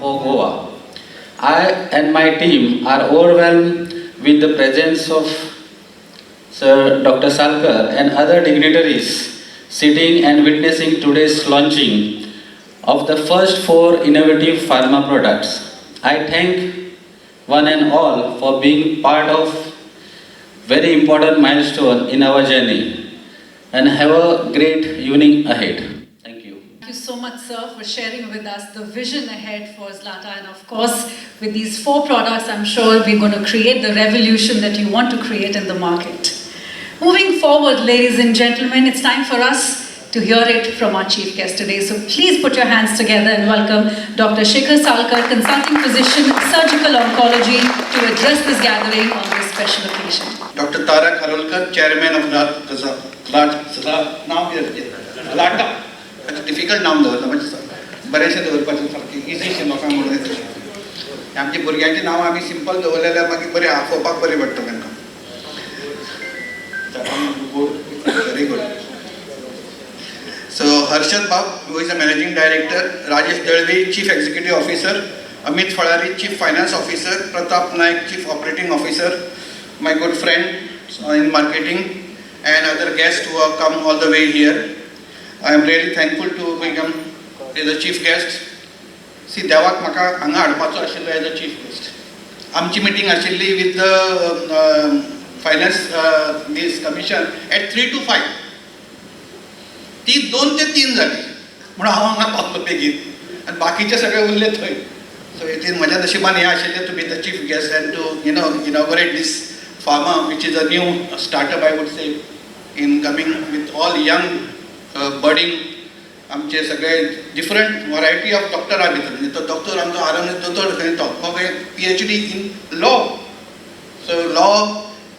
for Goa. I and my team are overwhelmed with the presence of Sir Dr. Salkar and other dignitaries sitting and witnessing today's launching of the first four innovative pharma products. I thank one and all for being part of very important milestone in our journey and have a great evening ahead. Thank you. Thank you so much, sir, for sharing with us the vision ahead for Zlata. And of course, with these four products, I'm sure we're going to create the revolution that you want to create in the market. Moving forward, ladies and gentlemen, it's time for us to hear it from our chief guest today. So please put your hands together and welcome Dr. Shekhar Salkar, consulting physician, surgical oncology, to address this gathering on this special occasion. Doctor Tarak Arolkar, chairman of नाव कितें लाटा, difficult नांव दवरलां, मातशें बरेंशें दवरपाचें, सारकें इजीशें लोकांक म्हणून येतलें. आमच्या भुरग्यांची नांवां आमी सिंपल दवरले जाल्यार मागीर बरें आफोवपाक बरें पडटा तांकां. Very good. So Harshad Bab, who is the managing director, Rajesh Dalvi, chief executive officer, Amit Falari, chief finance officer, Pratap Naik, chief operating officer, my good friend in marketing, and other guests who have come all the way here. I am really thankful to become as a chief guest. See, देवाक म्हाका हांगा हाडपाचो आशिल्लो as a chief guest. आमची meeting आशिल्ली with the finance this commission at 4:55. ती 2 ते 3 जाली म्हणून हांव हांगा पावलो बेगीन आनी बाकीचे सगळे उरले थंय. सो it is म्हज्या नशिबान हें आशिल्लें to be the chief guest and to inaugurate this pharma, which is a new startup, I would say, in coming with all young budding आमचे सगळे डिफरंट वरायटी ऑफ डॉक्टर आहा भितर. म्हणजे तो डॉक्टर आमचो आरम दोतोर खंय, तो PhD in law. So law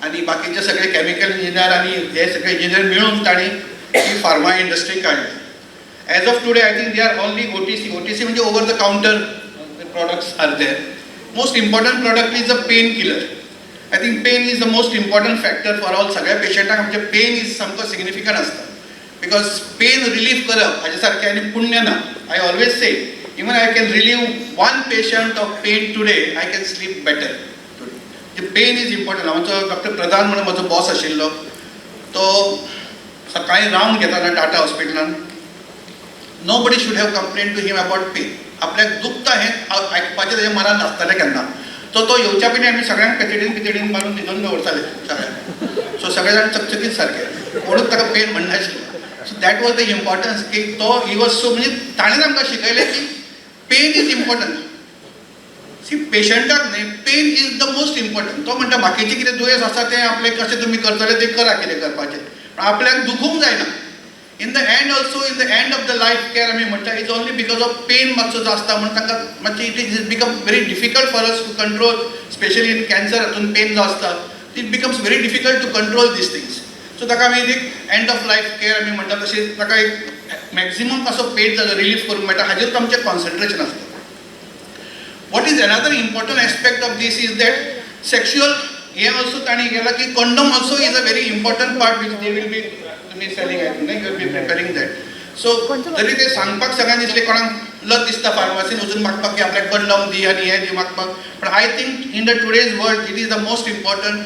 आनी बाकीचे सगळे केमिकल इंजिनियर आनी हे सगळे इंजिनियर मेळून तांणी ही फार्मा इंडस्ट्री काडली. As of today, I think they are only OTC. OTC म्हणजे over the counter products are there. Most important product is a pain killer. I think pain is the most important factor for all. सगळ्या पेशंटांक आमचे pen is सामको significant आसता, because pen relief करप हाजे सारकें आनी पुण्य ना. I always say, even I can relieve one patient of pain today, I can sleep better. Pain is important. आमचो डॉक्टर प्रधान म्हणून म्हजो बॉस आशिल्लो, तो सकाळी रावंड घेताना टाटा हॉस्पिटलान, nobody should have complain to him about pain. आपल्याक दुखता हें आयकपाचें तेज्या मनान नासतालें केन्ना. तो तो येवच्या पयलीं आमी सगळ्यांक पेथिडीन पिथिडीन मारून न्हिदून दवरताले सगळ्यांक. सो सगळे जाण चकचकीत सारके, कोणूच ताका pen म्हणनाशिल्ले. So that was the importance की तो he was so, म्हणजे ताणें आमकां शिकयलें की पेन is important. सी, पेशंटाक न्ही, pain is the most important. तो म्हणटा, बाकीचें कितें दुयेंस आसा तें आपलें कशें तुमी करतले तें करा, कितें करपाचें, पण आपल्याक दुखूंक जायना. In the end also, in the end of the life care आमी म्हणटा, is only because of pain मातसो जो आसता म्हणून तांकां मातशें it is become very difficult for us to control, specially in cancer. हातून पेन जो आसता, it becomes very difficult to control these things. So ताका आमी एक एंड ऑफ लायफ केअर आमी म्हणटा तशें ताका एक मॅक्झिमम कसो पेन जालो रिलीफ करूंक मेळटा, हाजेर आमचें कॉन्सन्ट्रेशन आसता. What is another important aspect of this is that sexual हें also तांणी केलां की condom also is a very important part which they will be तुमी selling, I think you will be preparing that. So तरी ते सांगपाक सगळ्यांक दिसलें, कोणाक लज दिसता फार्मासीन वचून मागपाक की आपल्याक कंडम दी आनी हें दी मागपाक, पण I think in the today's world it is the most important,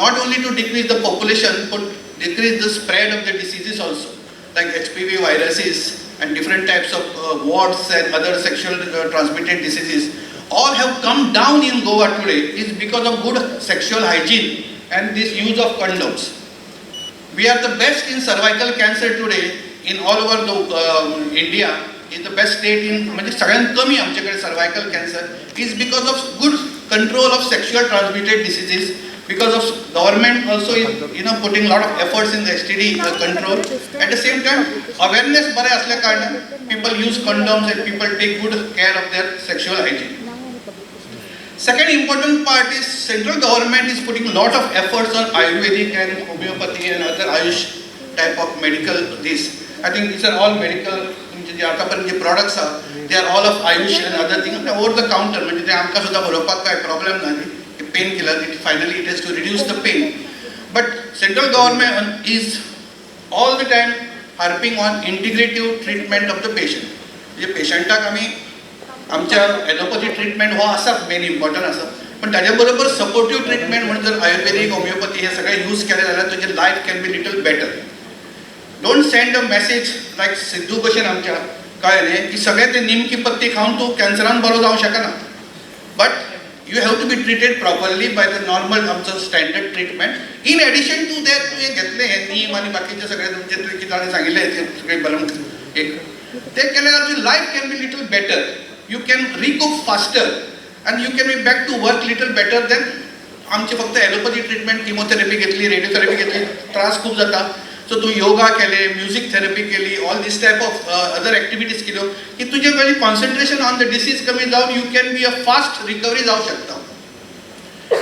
not only to decrease the population but decrease the spread of the diseases also, like HPV viruses and different types of warts and other sexual transmitted diseases all have come down in Goa today is because of good sexual hygiene and this use of condoms. We are the best in cervical cancer today in all over the India, is the best state in, म्हणजे सगळ्यात कमी आमच्याकडे cervical cancer is because of good control of sexual transmitted diseases, because of government also is putting lot of efforts in the STD control. At the same time, awareness बरें असल्या कारणान people use condoms and people take good care of their sexual hygiene. Second important part is central government is putting lot of efforts on Ayurvedic and homeopathy and other Ayush type of medical this. I think these are all medical, म्हणजे जे आतापर्यंत जे products आहा, they are all of Ayush and other thing, over the counter, म्हणजे ते आमकां सुद्दां बरोवपाक काय problem ना न्ही. Pain killer, it finally it has to reduce the pain. But central government is all the time harping on integrative treatment of the patient. म्हणजे पेशंटाक आमी आमच्या एलोपॅथी ट्रिटमेंट हो आसा, मेन इम्पॉर्टंट आसा, पण ताज्या बरोबर सपोर्टीव ट्रिटमेंट म्हणून जर आयुर्वेदीक, होमिओपॅथी हे सगळे यूज केले जाल्यार तुजें life can be little better. Don't send a message like Sidhu भशेन आमच्या, कळ्ळें न्ही, की सगळे ते निमकी पत्ती खावन तूं कॅन्सरान बरो जावंक शकना, but you have to be treated properly by the normal आमचो standard treatment. In addition to that तुवें घेतलें हें नीम आनी बाकीचे सगळे तुमचे तुवें कितें ताणें सांगिल्लें तें सगळें बरें एक तें केलें जाल्यार तुजी life can be little better, you can recoup faster and you can be back to work little better than आमचे फक्त एलोपॅथी ट्रिटमेंट, किमोथेरपी घेतली, रेडिओथेरपी घेतली, त्रास खूब जाता. सो तूं योगा केले, म्युजीक थेरपी केली, all this type of other activities केल्यो की तुजें कडेन कॉन्सन्ट्रेशन ऑन the disease कमी जावन you can be a fast recovery जावंक शकता,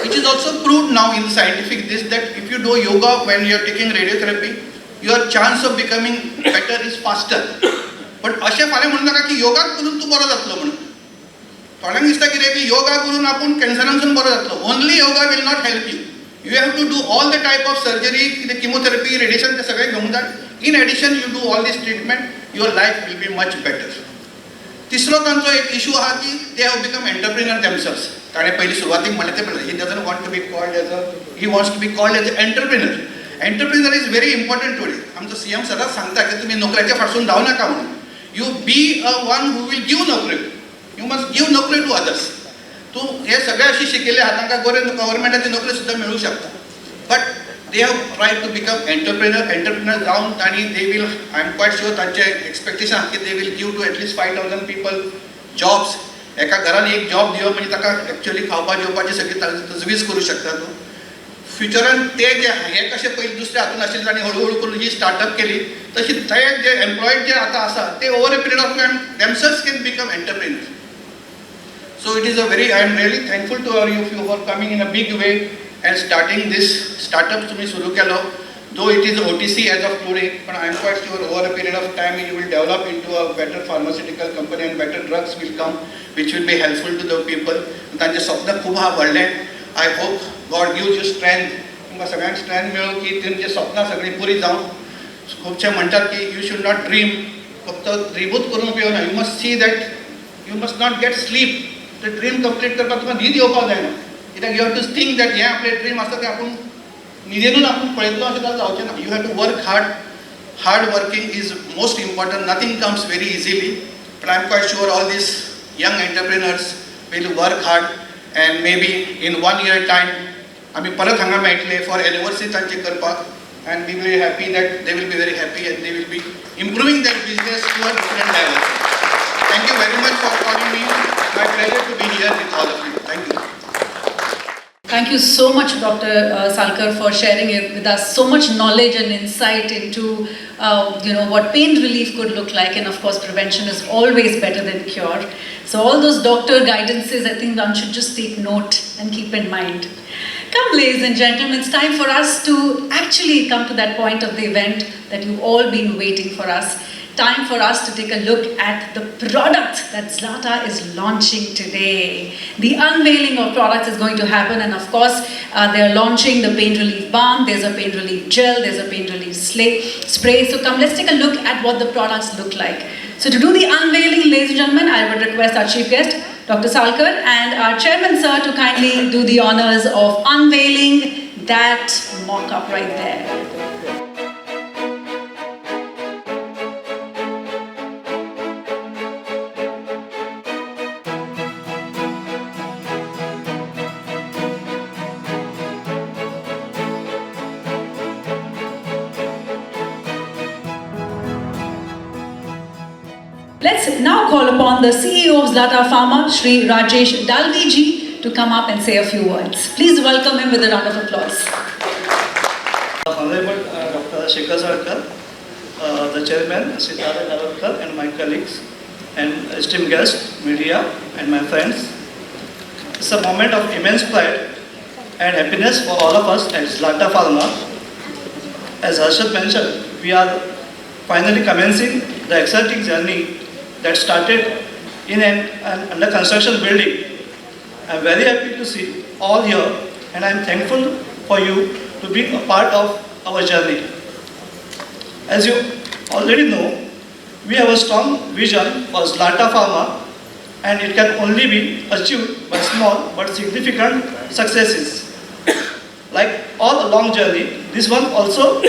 which is also proved now in scientific this, that if you do yoga when you are taking radiotherapy, your chance of becoming better is faster. पण अशें फाल्यां म्हणू नाका की योगा करून तूं बरो जातलो म्हणून. थोड्यांक दिसता कितें की योगा करून आपूण कॅन्सरानसून बरो जातलो. Only yoga will not help you. You have to do all the type of surgery, कितें किमोथेरपी, रेडिएशन, ते सगळें घेवंक जाय. In addition you do all this treatment, your life will be much better. तिसरो तांचो एक इशू आहा की they have become entrepreneur themselves. ताणें पयलीं सुरवातीक म्हणलें तें म्हणलें, he doesn't want to be called as a, he wants to be called as a entrepreneur. Entrepreneur is very important today. आमचो सी एम सदांच सांगता की तुमी नोकऱ्याच्या फाटसून धांव नाका म्हणून. You be a one who will give नोकरी, you must give नोकरी to others. तूं हे सगळे अशी शिकिल्ले आहा, तांकां गोरे गव्हर्मेंटाची नोकरी सुद्दां मेळूंक शकता, but they have try to become entrepreneur. Entrepreneur जावन तांणी they will, I am quite sure, तांचे एक्सपेक्टेशन आहा की they will give to at least 5,000 people jobs. एका घरान एक जॉब दिवप म्हणजे ताका एक्चुअली खावपा जेवपाची सगळी तजवीज करूं शकता तूं. फ्युचरान ते जे हे कशे पयलीं दुसऱ्या हातून आशिल्ले, तांणी हळू हळू करून ही स्टार्टअप केली, तशी ते जे एम्प्लॉयड जे आतां आसा ते over a period of time themselves can become entrepreneur. So it is a very, I am really thankful to our you for coming in a big way and starting this startup तुम्ही सुरू केलो. Though it is OTC as of today, but I am quite sure over a period of time you will develop into a better pharmaceutical company and better drugs will come, which will be helpful to the people. तांचे स्वप्न खूब आहा व्हडलें. I hope God gives you strength. तुमकां सगळ्यांक strength मेळूं की तेंची स्वप्नां सगळीं पुरी जावं. खुबशे म्हणटात की you should not dream, फक्त ड्रीमूच करून उपयोग ना. You must see that you must not get sleep. ते ड्रीम कंप्लीट करपाक तुका न्हीद येवपाक जायना, कित्याक you have to think that हें आपलें ड्रीम आसा तें आपूण न्हिदेनूच आपूण पळयतलो अशें जाल्यार जावचें ना. You have to work hard. Hard working is most important. Nothing comes very easily, but I am quite sure all these young entrepreneurs will work hard and maybe in one year time आमी परत हांगा मेळटले for anniversary तांची करपाक, and we will be happy that they will be very happy and they will be improving their business to a different level. Thank you very much for calling me. My pleasure to be here with all of you. Thank you. Thank you so much, Dr. Salkar, for sharing it with us so much knowledge and insight into what pain relief could look like, and of course, prevention is always better than cure. So all those doctor guidances, I think one should just take note and keep in mind. Come, ladies and gentlemen, it's time for us to actually come to that point of the event that you've all been waiting for us. Time for us to take a look at the product that Zlata is launching today. The unveiling of products is going to happen, and of course, they are launching the pain relief balm, there's a pain relief gel, there's a pain relief spray. So come, let's take a look at what the products look like. So to do the unveiling, ladies and gentlemen, I would request our chief guest, Dr. Salkar, and our chairman, sir, to kindly do the honors of unveiling that mock-up right there. Let's now call upon the CEO of Zlata Pharma, Shri Rajesh Dalvi ji, to come up and say a few words. Please welcome him with a round of applause. Honorable Dr. Shekhar Salkar, the chairman, Siddhartha Narvekar, and my colleagues, and esteemed guests, media, and my friends. It's a moment of immense pride and happiness for all of us at Zlata Pharma. As Harshad mentioned, we are finally commencing the exciting journey that started in an under construction building. I am very happy to see all here, and I am thankful for you to be a part of our journey. As you already know, we have a strong vision for Zlata Pharma and it can only be achieved by small but significant successes. Like all long journey, this one also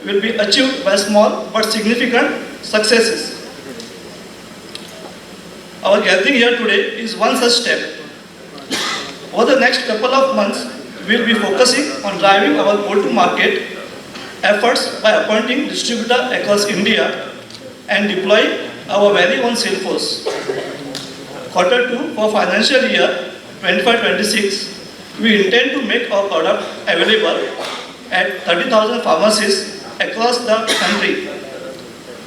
will be achieved by small but significant successes. Our gathering here today is one such step. Over the next couple of months, we will be focusing on driving our go-to-market efforts by appointing distributors across India and deploying our very own sales force. Quarter 2 for financial year 25-26, we intend to make our product available at 30,000 pharmacies across the country,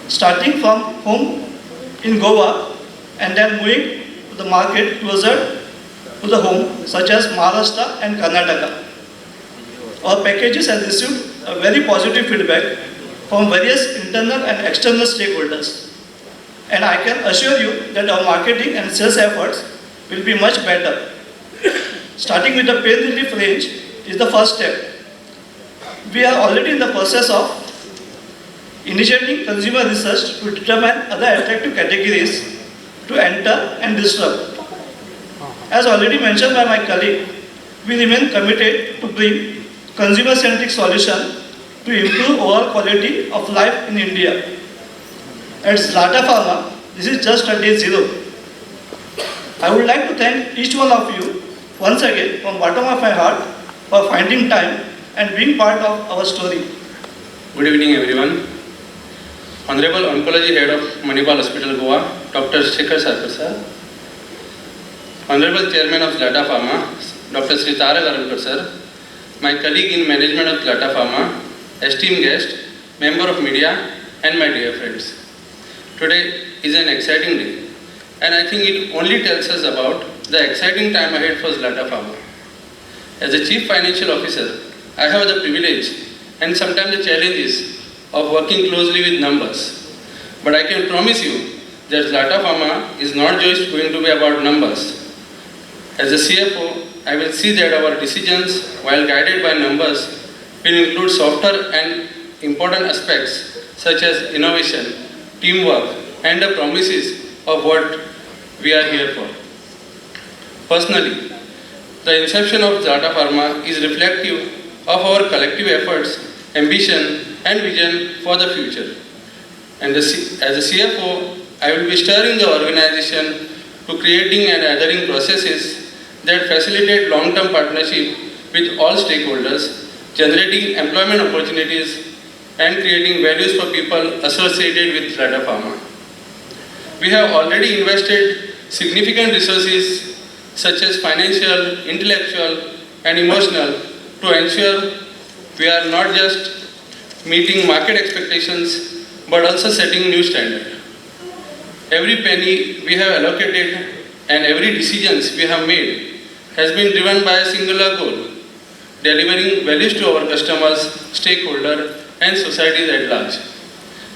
starting from home in Goa and then moving to the market closer to the home, such as Maharashtra and Karnataka. Our packages have received a very positive feedback from various internal and external stakeholders. And I can assure you that our marketing and sales efforts will be much better. Starting with the pain relief range is the first step. We are already in the process of initiating consumer research to determine other attractive categories to enter and disrupt. As already mentioned by my colleague, we remain committed to bring consumer-centric solution to improve overall quality of life in India. At Zlata Pharma, this is just a day zero. I would like to thank each one of you once again from bottom of my heart for finding time and being part of our story. Good evening, everyone. Honorable Oncology Head of Manipal Hospital, Goa, Dr. Shekhar Salkar sir. Honorable Chairman of Zlata Pharma, Dr. Sri Tarak Arolkar sir. My colleague in management of Zlata Pharma, esteemed guest, member of media, and my dear friends. Today is an exciting day, and I think it only tells us about the exciting time ahead for Zlata Pharma. As a Chief Financial Officer, I have the privilege and sometimes the challenges of working closely with numbers. But I can promise you that Zlata Pharma is not just going to be about numbers. As a CFO, I will see that our decisions, while guided by numbers, will include softer and important aspects such as innovation, teamwork, and the promises of what we are here for. Personally, the inception of Zlata Pharma is reflective of our collective efforts, ambition, and vision for the future. And as a CFO, I will be steering the organization to creating and adhering processes that facilitate long-term partnership with all stakeholders, generating employment opportunities, and creating values for people associated with Zlata Pharma. We have already invested significant resources such as financial, intellectual, and emotional to ensure we are not just meeting market expectations but also setting new standards. Every penny we have allocated and every decision we have made has been driven by a singular goal: delivering values to our customers, stakeholders, and societies at large.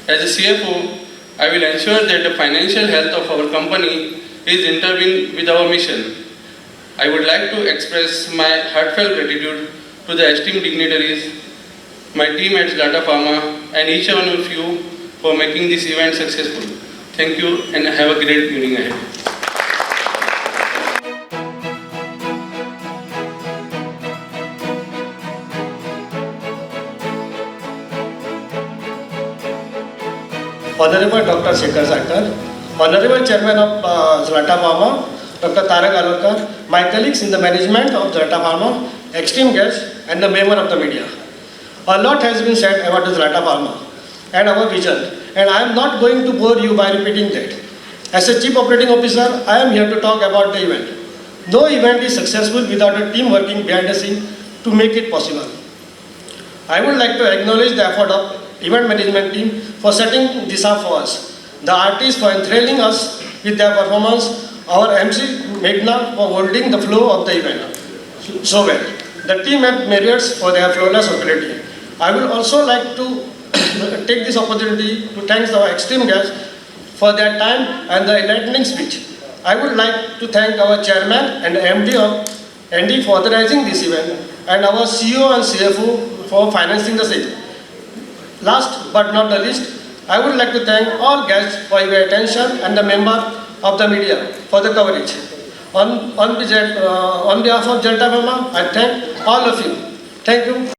As a CFO, I will ensure that the financial health of our company is intertwined with our mission. I would like to express my heartfelt gratitude to the esteemed dignitaries, my team at Zlata Pharma, and each one of you for making this event successful. Thank you and have a great evening ahead. Honorable Dr. Shekhar Salkar, Honorable Chairman of Zlata Pharma, Dr. Tarak Alokar, my colleagues in the management of Zlata Pharma, esteemed guests, and the member of the media. A lot has been said about the Zlata Pharma and our vision, and I am not going to bore you by repeating that. As a Chief Operating Officer, I am here to talk about the event. No event is successful without a team working behind the scene to make it possible. I would like to acknowledge the effort of event management team for setting this up for us, the artists for enthralling us with their performance, our MC Meghna for holding the flow of the event so well, the team at Marriott's for their flawless hospitality. I would also like to take this opportunity to thank our esteemed guests for their time and the enlightening speech. I would like to thank our chairman and MD of ND for authorizing this event and our CEO and CFO for financing the same. Last but not the least, I would like to thank all guests for your attention and the member of the media for the coverage. On behalf of Zalta Pharma, I thank all of you. Thank you.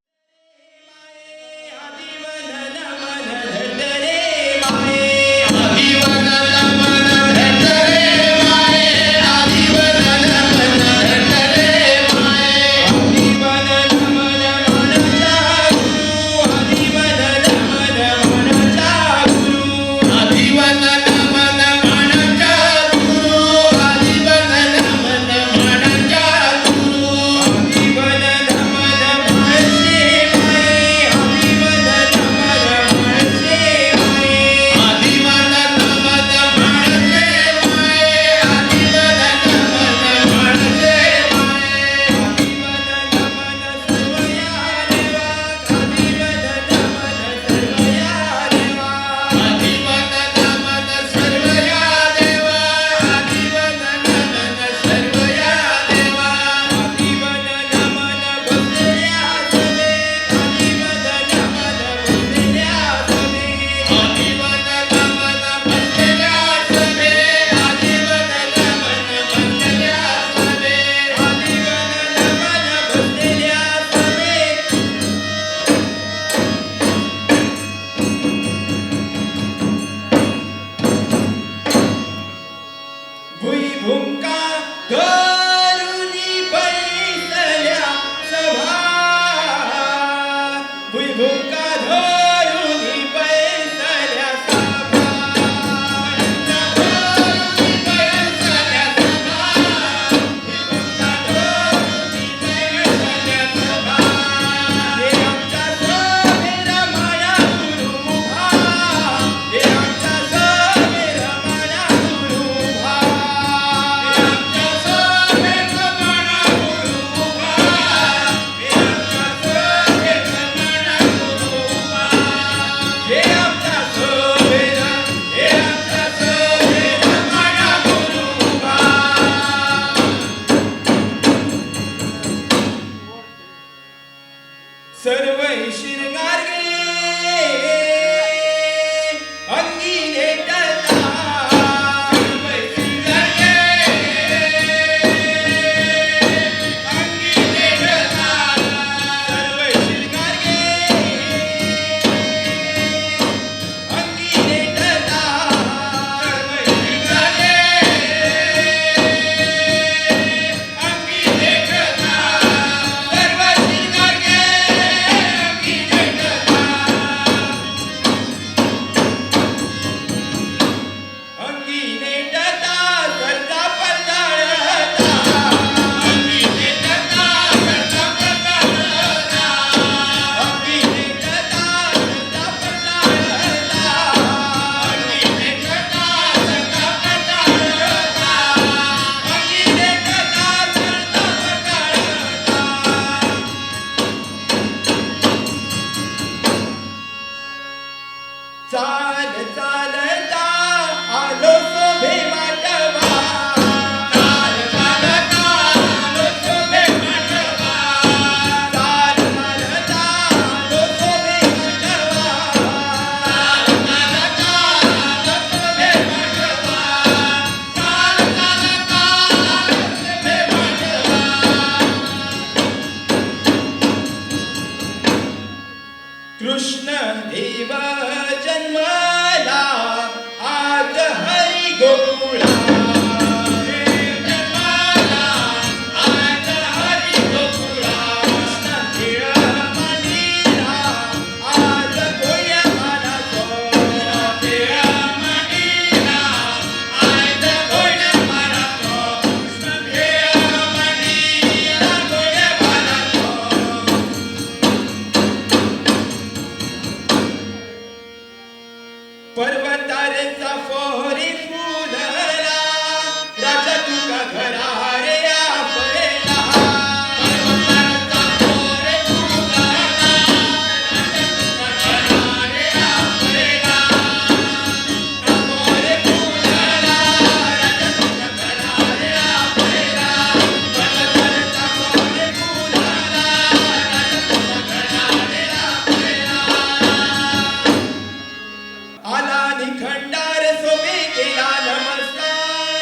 आला निखंडार सोबे केला नमस्कार.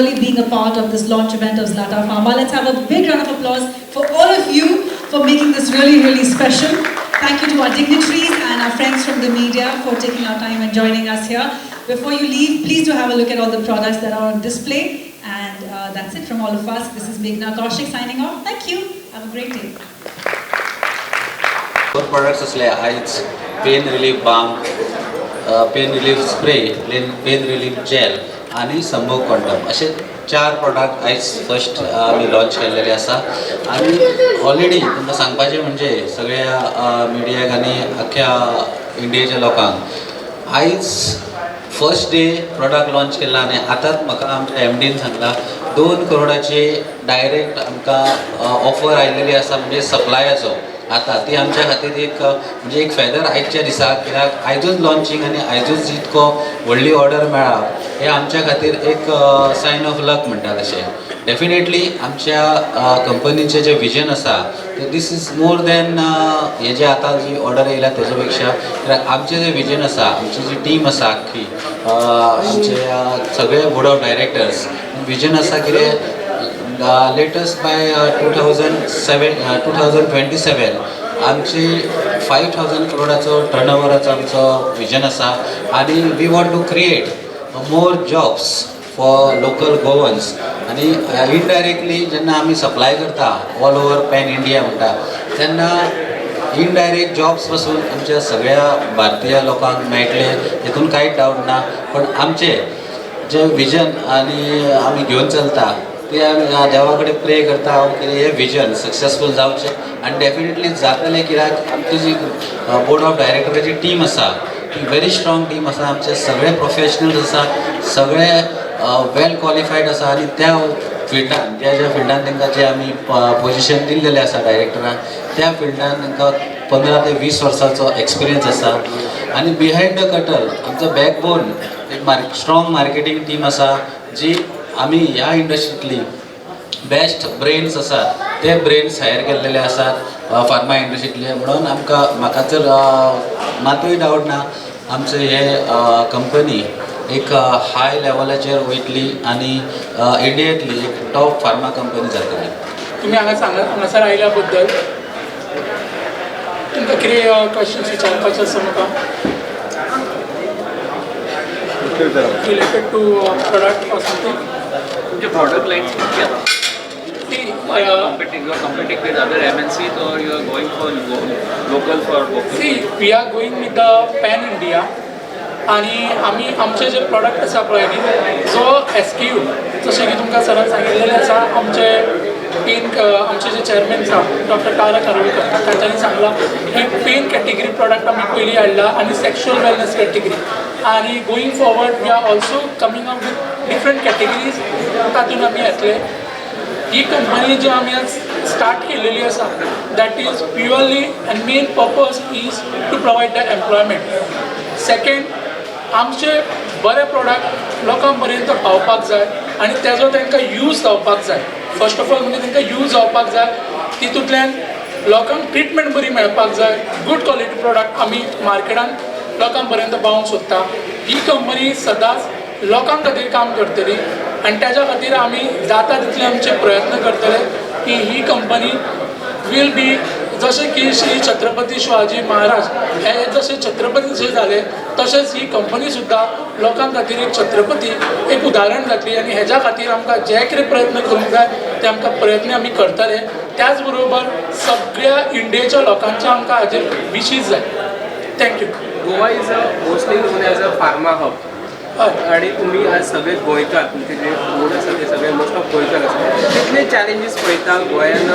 really being a part of this launch event of Zlata Pharma. Let's have a big round of applause for all of you for making this really, really special. Thank you to our dignitaries and our friends from the media for taking our time and joining us here. Before you leave, please do have a look at all the products that are on display. And that's it from all of us. This is Meghna Kaushik signing off. Thank you. Have a great day. Four products असले आयज pain relief balm, pain relief spray, pain relief gel आनी संभोग condom अशे चार product आयज first आमी launch केल्लेले आसा. आनी ऑलरेडी तुमकां सांगपाचें म्हणजे सगळ्या मिडियाक आनी अख्ख्या इंडियेच्या लोकांक, आयज फर्स्ट डे प्रोडक्ट लॉन्च केला आनी आतांच म्हाका आमच्या एमडीन सांगला, 2 करोडाची डायरेक्ट आमकां ऑफर आयलेली आसा, म्हणजे सप्लायाचो. आतां ती आमच्या खातीर एक म्हणजे एक फेदर आयच्या दिसा, कित्याक आयजूच लॉन्चींग आनी आयजूच इतको व्हडली ऑर्डर मेळप हे आमच्या खातीर एक सायन ऑफ लक म्हणटा तशें. डेफिनेटली आमच्या कंपनीचें जें विजन आसा तें this is more than हे जे आतां जी ऑर्डर येयल्या तेजे पेक्षा, कित्याक आमचें जें विजन आसा, आमची जी टीम आसा आख्खी, आमचे सगळे बोर्ड ऑफ डायरेक्टर्स, विजन आसा कितें, latest by 2027 आमची 5,000 करोडाचो टर्नओवराचो आमचो विजन आसा आनी we want to create more jobs for local Goans. आनी इनडायरेक्टली जेन्ना आमी सप्लाय करता ऑल ओवर पॅन इंडिया म्हणटा तेन्ना इनडायरेक्ट जॉब्स पासून आमच्या सगळ्या भारतीय लोकांक मेळटले, हितून कांयच डावट ना. पण आमचे जे विजन आनी आमी घेवन चलता ते आमी देवा कडेन प्रे करता हांव की हे विजन सक्सेसफूल जावचें आनी डेफिनेटली जातलें, कित्याक आमची जी बोर्ड ऑफ डायरेक्टराची टीम आसा ती व्हेरी स्ट्रॉंग टीम आसा. आमचे सगळे प्रोफेशनल्स आसा, सगळे वेल क्वॉलिफायड आसा आनी त्या फिल्डान, ज्या ज्या फिल्डान तांकां जे आमी पोजिशन दिल्लेलें आसा डायरेक्टराक, त्या फिल्डान तांकां 15 ते 20 वर्सांचो एक्सपिरियन्स आसा. आनी बिहायंड the curtain आमचो बॅकबोन एक स्ट्रॉंग मार्केटींग टीम आसा, जी आमी ह्या इंडस्ट्रींतली बेस्ट ब्रेन्स आसात ते ब्रेन्स हायर केल्लेले आसात फार्मा इंडस्ट्रींतले. म्हणून आमकां म्हाका तर मातूय डावट ना, आमचे हे कंपनी एक हाय लेवलाचेर वयतली आनी इंडियेंतली एक टॉप फार्मा कंपनी जातली. तुमी हांगा सांगा, हांगासर आयल्या बद्दल तुमकां कितें क्वेश्चन्स विचारपाचे आसा म्हाका related to product or something? तुमचे प्रॉडक्ट लाईन्स कितली आसा? See, Are you competing, you are competing with other MNCs or you are going for local for local? See, we are going with the pan India आणि आमी आमचे जे product आसा पळय न्ही, जो एस के यू, जशें की तुमकां सरान सांगिल्लेलें आसा, आमचे पेन, आमचे जे चेअरमॅन आसा डॉक्टर तारक आरोलकर, तांच्यांनी सांगलां की पेन कॅटेगरी प्रॉडक्ट आमी पयलीं हाडला आनी सेक्शुअल वेलनस कॅटेगरी आनी going forward we are also coming up with different categories. तातूंत आमी येतले. ही कंपनी जी आमी आज स्टार्ट केलेली आसा, that is purely and main purpose is to provide the employment. Second, आमचे बरे प्रोडक्ट लोकां पर्यंत पावपाक जाय आनी तेजो तांकां यूज जावपाक जाय. फर्स्ट ऑफ ऑल म्हणजे तांकां यूज जावपाक जाय, तितूंतल्यान लोकांक ट्रिटमेंट बरी मेळपाक जाय. गूड क्वॉलिटी प्रोडक्ट आमी मार्केटान लोकां पर्यंत पावोवंक सोदता. ही कंपनी सदांच लोकां खातीर काम करतली आनी तेज्या खातीर आमी जाता तितले आमचे प्रयत्न करतले की ही कंपनी will be, जशें की श्री छत्रपती शिवाजी महाराज हे जशे छत्रपती जशे जाले, तशेंच ही कंपनी सुद्दां लोकां खातीर एक छत्रपती, एक उदाहरण जातली. आनी हेज्या खातीर आमकां जे कितें प्रयत्न करूंक जाय ते आमकां प्रयत्न आमी करतले. त्याच बरोबर सगळ्या इंडियेच्या लोकांच्या आमकां हाजेर विशीस जाय. Thank you. Goa is a mostly known as a pharma hub. हय. आणि तुम्ही आज सगळे गोंयकार, तुमचे जे बोर्ड आसा ते सगळे मोस्ट ऑफ गोंयकार आसा. कितले चॅलेंजीस पळयता गोंयान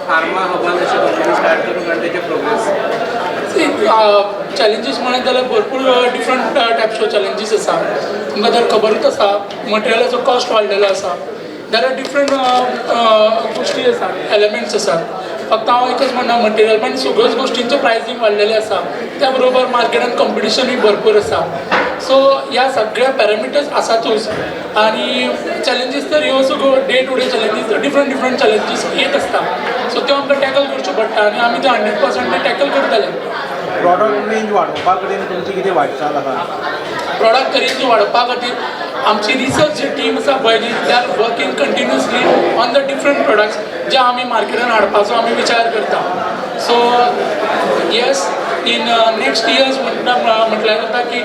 फार्मा हबान अशे कंपनी स्टार्ट करूंक आनी तेजे प्रोग्रेस? चॅलेंजीस म्हणत जाल्यार भरपूर डिफरंट टायप्सच्यो चॅलेंजीस आसा. तुमकां तर खबरूच आसा, मटेरियलाचो कॉस्ट वाडलेलो आसा. There are different गोश्टी आसात, एलिमेंट्स आसात. फक्त हांव एकच म्हणना मटेरियल, पण सगळ्योच गोश्टींचें प्रायसींग वाडलेलें आसा. त्या बरोबर मार्केटान कॉम्पिटिशनूय भरपूर आसा. सो ह्या सगळ्या पॅरामिटर्स आसातूच आनी चॅलेंजीस तर ह्यो सगळ्यो day to day challenges, different different challenges येत आसता. सो त्यो आमकां टॅकल करच्यो पडटा आनी आमी त्यो 100% टॅकल करतले. प्रॉडक्ट रेंज वाडोवपा कडेन तुमची कितें वाटचाल आसा? प्रॉडक्ट रेंज वाडोवपा खातीर आमची रिसर्च जी टीम आसा पळय न्ही, they are working continuously on the different products जे आमी मार्केटान हाडपाचो आमी विचार करता. So yes, in next years म्हणटा म्हटल्यार जाता की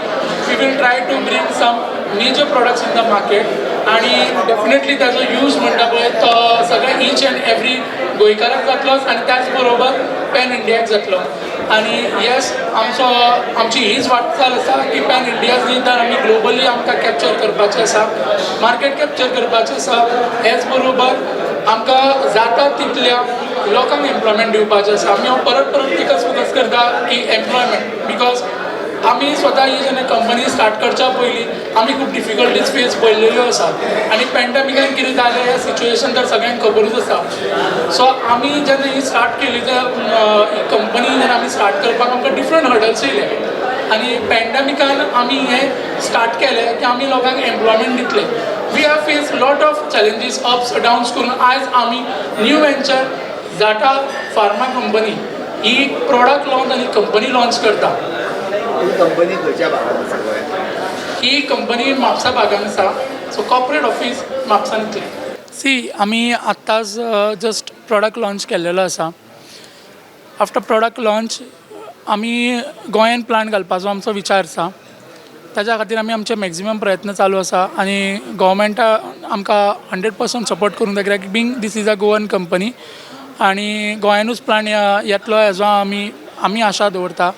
we will try to bring some major products in the market आणि डेफिनेटली ताजो यूज म्हणटा पळय तो सगळ्या इच अँड एवरी गोंयकाराक जातलोच आनी त्याच बरोबर पॅन इंडियाक जातलो. आनी येस, आमचो आमची हीच वाटचाल आसा की पॅन इंडियाच न्ही तर आमी ग्लोबली आमकां कॅप्चर करपाचें आसा, मार्केट कॅप्चर करपाचें आसा. हेच बरोबर आमकां जाता तितल्या लोकांक एम्प्लॉयमेंट दिवपाचें आसा. आमी हांव परत परत एकच फोकस करता की एम्प्लॉयमेंट, because आमी स्वता ही जेन्ना कंपनी स्टार्ट करच्या पयलीं आमी खूब डिफिकल्टीज फेस पळयल्ल्यो आसा आनी पॅन्डेमिकान कितें जालें हें सिच्युएशन तर सगळ्यांक खबरूच आसा. सो आमी जेन्ना ही स्टार्ट केली, ते ही कंपनी जेन्ना आमी स्टार्ट करपाक आमकां डिफरंट हर्डल्स येयले आनी पॅन्डेमिकान आमी हें स्टार्ट केलें की आमी लोकांक एम्प्लॉयमेंट दितले. We have face lot of challenges, ups downs करून आयज आमी न्यू वेंचर झाटा फार्मा कंपनी ही प्रोडक्ट लॉन्च आनी कंपनी लॉन्च करता. ही कंपनी खंयच्या भागात आसा गोंयांत? ही कंपनी म्हापसा भागान आसा. सो कॉर्पोरेट ऑफीस म्हापसान येतलें. सी, आमी आत्ताच जस्ट प्रोडक्ट लॉन्च केल्लेलो आसा. आफ्टर प्रोडक्ट लॉन्च आमी गोंयान प्लांट घालपाचो आमचो विचार आसा. ताच्या खातीर आमी आमचे मॅक्झिमम प्रयत्न चालू आसा आनी गोवोरमेंटा आमकां 100% सपोर्ट करूंक जाय, कित्याक being this is a Goan company आनी गोंयानूच प्लांट येतलो हेजो आमी आशा दवरता.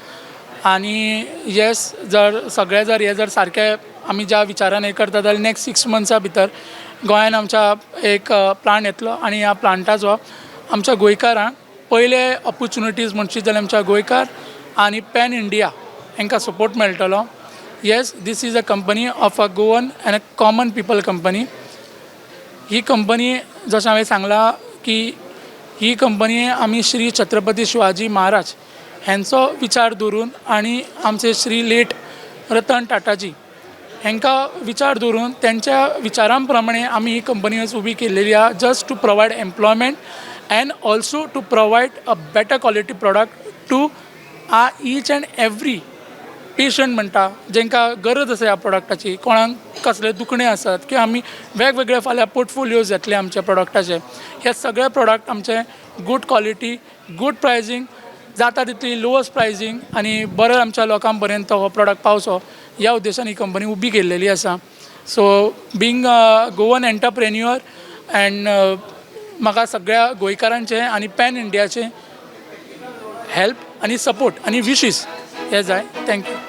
आनी येस, जर सगळें जर हें जर सारकें आमी ज्या विचारान हें करता जाल्यार नेक्स्ट 6 मंथ्सा भितर गोंयान आमच्या एक प्लांट येतलो आनी ह्या प्लांटाचो आमच्या गोंयकारांक पयले ऑपोर्चुनिटीज म्हणशीत जाल्यार आमच्या गोंयकार आनी पॅन इंडिया हांकां सपोर्ट मेळटलो. Yes, this is a company of a Goan and a common people company. He company, जशें हांवें सांगलां की ही कंपनी आमी श्री छत्रपती शिवाजी महाराज हेंचो विचार दवरून आनी आमचे श्री लेट रतन टाटाजी हांकां विचार दवरून, तेंच्या विचारां प्रमाणे आमी ही कंपनी आज उबी केल्लेली आहा, just to provide employment and also to provide a better quality product to a each and every patient म्हणटा, जांकां गरज आसा ह्या प्रोडक्टाची. कोणाक कसलें दुखणें आसत किंवा आमी वेगवेगळे फाल्यां पोर्टफोलियोज येतले आमच्या प्रोडक्टाचे. हे सगळे प्रोडक्ट आमचे गूड क्वॉलिटी, गूड प्रायजींग, जाता तितली लोवस्ट प्रायजींग आनी बरें आमच्या लोकां पर्यंत हो प्रोडक्ट पावचो ह्या उद्देशान ही कंपनी उबी केल्लेली आसा. So being Goan entrepreneur and म्हाका सगळ्या गोंयकारांचें आनी पॅन इंडियाचें हेल्प आनी सपोर्ट आनी विशीस हे जाय. Thank you.